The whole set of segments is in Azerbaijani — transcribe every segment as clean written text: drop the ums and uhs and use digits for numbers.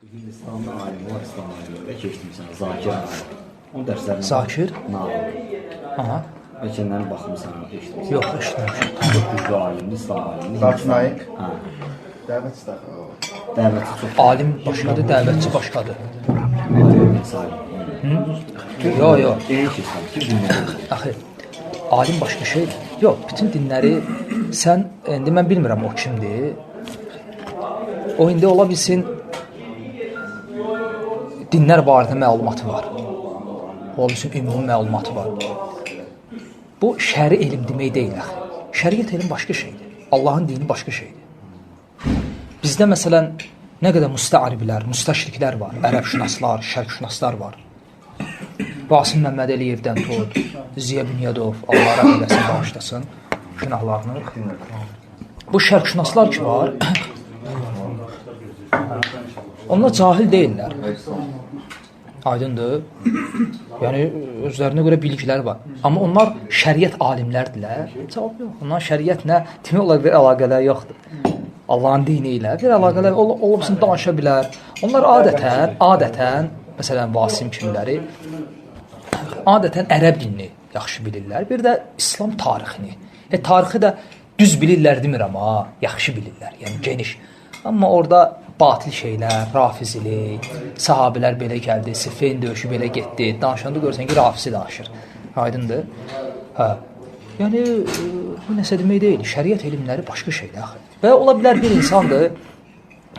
Hindistanlı alim var, İslam alimi. Bəlkə eşitmisən, Zakir Naik. Onun dərslərinə Zakir? Naik. Aha. Bəlkə nə baxmısan, eşitmisən. Yox, eşitməmişəm. Çox güclü alimdir, İslam alimdir. Zakir Naik. Hə. Dəvət istər. Dəvətçi çox Alim başqadır, dəvətçi başqadır. salim. Yox, yox. Deyir ki, İslam bütün dinləri bilir. Axı alim başqa şeydir. Yox, bütün dinləri sən indi mən bilmirəm o kimdir. O indi ola bilsin dinlər barədə məlumatı var. Ola bilsin ümumi məlumatı var. Bu şəri elm demək deyil axı. Şəriət elm başqa şeydir. Allahın dini başqa şeydir. Bizdə məsələn nə qədər müstəariblər, müstəşriklər var, ərəbşünaslar, şərqşünaslar var. Rasim Məmmədəliyevdən tut, Ziya Bünyadov, Allah rəhm eləsin, bağışlasın günahlarını. Bu şərqşünaslar ki var, onlar cahil deyillər. Aydındır? Yəni özlərinə görə bilgilər var. Amma onlar şəriət alimlərdirlər. Cavab yox. Onların şəriətlə demək olar bir əlaqələri yoxdur. Allahın dini ilə bir əlaqələri ola bilsin danışa bilər. Onlar adətən, məsələn Vasim kimiləri adətən ərəb dilini yaxşı bilirlər. Bir də İslam tarixini. Tarixi də düz bilirlər demirəm ha, yaxşı bilirlər. Yəni geniş. Amma orada batil şeylər, rafizilik, sahabelər belə gəldi, Siffin döyüşü belə getdi. Danışanda görürsən ki, rafizi danışır. Aydındır? Hə. Yəni bu nəsə demək deyil. Şəriət elmləri başqa şeydir axı. Və ola bilər bir insandır,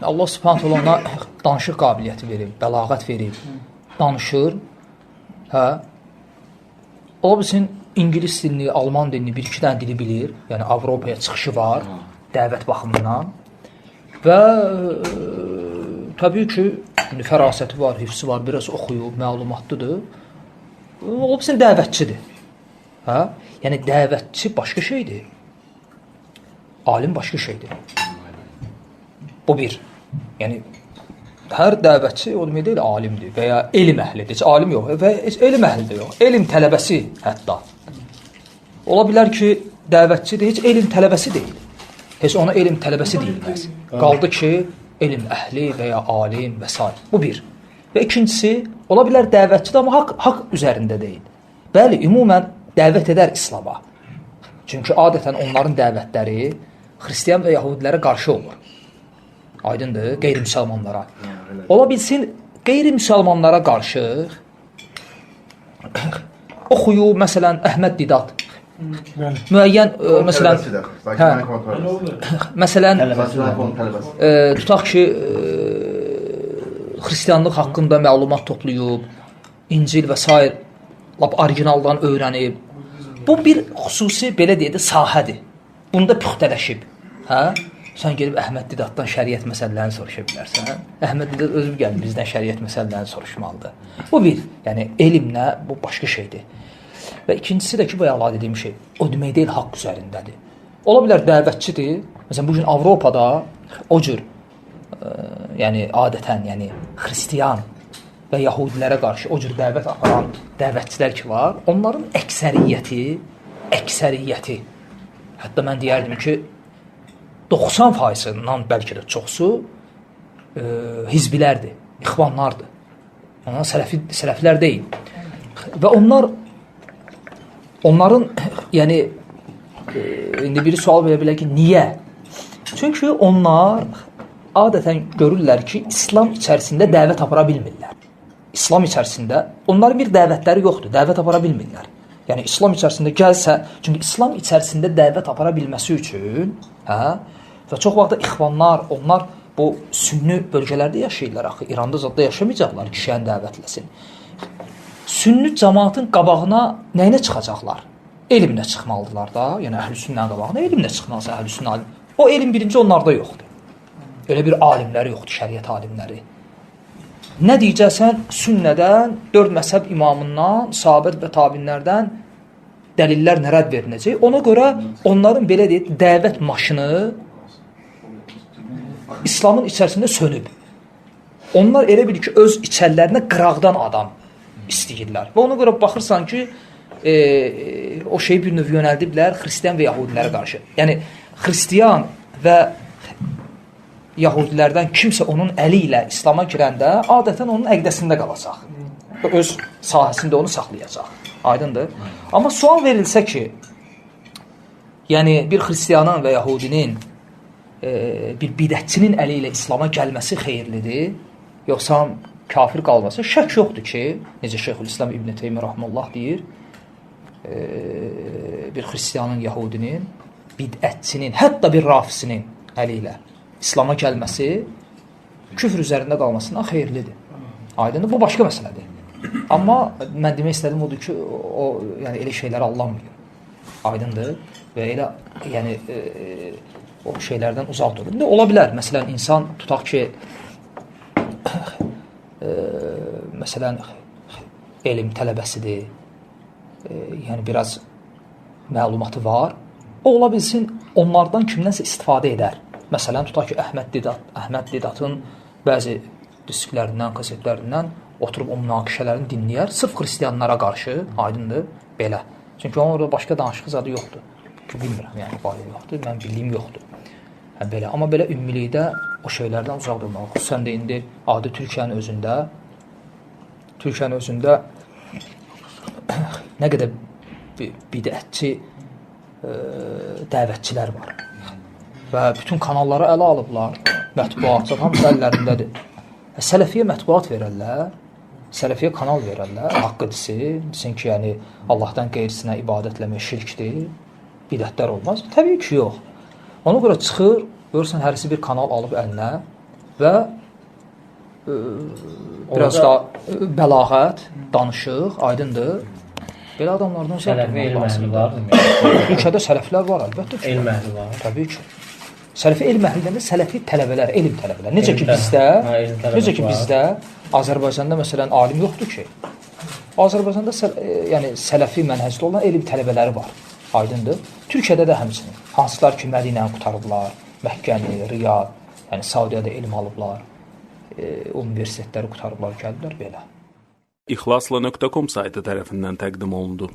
Allah Subhanahu taala ona danışıq qabiliyyəti verib, bəlağət verib, danışır. Hə. Ola bilsin ingilis dilini, alman dilini, bir-iki dənə dili bilir. Yəni Avropaya çıxışı var dəvət baxımından. Və təbii ki, indi fərasəti var, hifzi var, biraz oxuyub, məlumatlıdır. Ola bilsin dəvətçidir. Hə? Yəni dəvətçi başqa şeydir. Alim başqa şeydir. Bu bir. Yəni hər dəvətçi o demək deyil alimdir və ya elm əhlidir. Heç alim yox və heç elm əhli də yox. Elm tələbəsi hətta. Ola bilər ki, dəvətçidir, heç elm tələbəsi deyil. Heç ona elm tələbəsi deyilməz. Qaldı ki, elm əhli və ya alim və s. Bu bir. Və ikincisi, ola bilər dəvətçidir, amma haqq üzərində deyil. Bəli, ümumən dəvət edər İslama. Çünki adətən onların dəvətləri xristian və yahudilərə qarşı olur. Aydındır, qeyri-müsəlmanlara. Ola bilsin, qeyri-müsəlmanlara qarşı oxuyub, məsələn, Əhməd Didat. Müəyyən, məsələn, hə, məsələn, tutaq ki, xristianlıq haqqında məlumat toplayıb, İncil və s. lap orijinaldan öyrənib. Bu bir xüsusi, belə deyək də, sahədir. Bunda püxtələşib. Hə? Sən gedib Əhməd Didatdan şəriət məsələlərini soruşa bilərsən. Əhməd Didat özü gəlib bizdən şəriət məsələlərini soruşmalıdır. Bu bir, yəni elmlə bu başqa şeydir. Və ikincisi də ki, bayaq dediyim şey, o demək deyil haqq üzərindədir. Ola bilər dəvətçidir. Məsələn, bu gün Avropada o cür, yəni adətən, yəni xristian və yahudilərə qarşı o cür dəvət aparan dəvətçilər ki var, onların əksəriyyəti, hətta mən deyərdim ki, 90%-ından bəlkə də çoxsu hizbilərdir, ixvanlardır. Onlar sələflər deyil. Və onların, yəni, indi biri sual verə bilər ki, niyə? Çünki onlar adətən görürlər ki, İslam içərisində dəvət apara bilmirlər. İslam içərisində onların bir dəvətləri yoxdur, dəvət apara bilmirlər. Yəni, İslam içərisində gəlsə, çünki İslam içərisində dəvət apara bilməsi üçün, hə, və çox vaxt da ixvanlar, onlar bu sünni bölgələrdə yaşayırlar axı, İranda zadda yaşamayacaqlar ki, şiəni dəvətləsin. Sünni cəmaatın qabağına nəyinə çıxacaqlar? Elmlə çıxmalıdırlar da, yəni əhl-i sünnənin qabağına elmlə çıxmalısa əhl-i sünnə alim. O elm birinci onlarda yoxdur. Elə bir alimləri yoxdur, şəriət alimləri. Nə deyəcəksən? Sünnədən, 4 məzhəb imamından, sahabə və tabinlərdən dəlillər nə rədd veriləcək? Ona görə onların belə deyək, dəvət maşını İslamın içərisində sönüb. Onlar elə bilir ki, öz içərilərinə qıraqdan adam istəyirlər. Və ona görə baxırsan ki, o şeyi bir növ yönəldiblər xristian və yahudilərə qarşı. Yəni, xristian və yahudilərdən kimsə onun əli ilə İslam'a girəndə adətən onun əqdəsində qalacaq. Və öz sahəsində onu saxlayacaq. Aydındır? Amma sual verilsə ki, yəni bir xristianın və yahudinin bir bidətçinin əli ilə İslam'a gəlməsi xeyirlidir, yoxsa kafir qalması? Şək yoxdur ki, necə Şeyxülislam İbn Teymiyyə rahimehullah deyir, bir xristianın, yahudinin, bidətçinin, hətta bir rafisinin əli ilə İslam'a gəlməsi küfr üzərində qalmasından xeyirlidir. Aydındır? Bu başqa məsələdir. Amma mən demək istədiyim odur ki, o yəni elə şeyləri anlamıyor. Aydındır? Və elə yəni o şeylərdən uzaq durur. İndi ola bilər. Məsələn, insan tutaq ki, məsələn, elm tələbəsidir, yəni biraz məlumatı var. O ola bilsin onlardan kimdənsə istifadə edər. Məsələn, tutaq ki, Əhməd Didatın bəzi disklərindən, kasetlərindən oturub o münaqişələrini dinləyər. Sırf xristianlara qarşı, aydındır, belə. Çünki onun orada başqa danışıq zadı yoxdur. Ki, bilmirəm, yəni var yoxdur, mən bildiyim yoxdur. Hə, belə. Amma belə ümumilikdə o şeylərdən uzaq durmaq. Xüsusən də indi adi Türkiyənin özündə nə qədər bidətçi dəvətçilər var. Və bütün kanalları ələ alıblar. Mətbuat, hamısı əllərindədir. Sələfiyə mətbuat verərlər, sələfiyə kanal verərlər, haqqı desin, desin ki, yəni Allahdan qeyrisinə ibadət eləmək şirkdir, bidətlər olmaz. Təbii ki, yox. Ona görə çıxır, görürsən, hərisi bir kanal alıb əlinə və biraz da bəlağət, danışıq, aydındır. Belə adamlardan uzaq durmaq lazımdır. Ölkədə sələflər var, əlbəttə ki. Elm əhli var. Təbii ki. Sələfi elm əhli deyəndə sələfi tələbələr, elm tələbələr. Necə ki bizdə, Azərbaycanda məsələn alim yoxdur ki. Azərbaycanda yəni sələfi mənhəcli olan elm tələbələri var. Aydındır. Türkiyədə də həmçinin. Hansılar ki Mədinəni qurtarıblar, Məkkəni, Riyad, yəni Saudiyyədə elm alıblar, universitetləri qurtarıblar, gəliblər belə. İxlasla.com saytı tərəfindən təqdim olundu.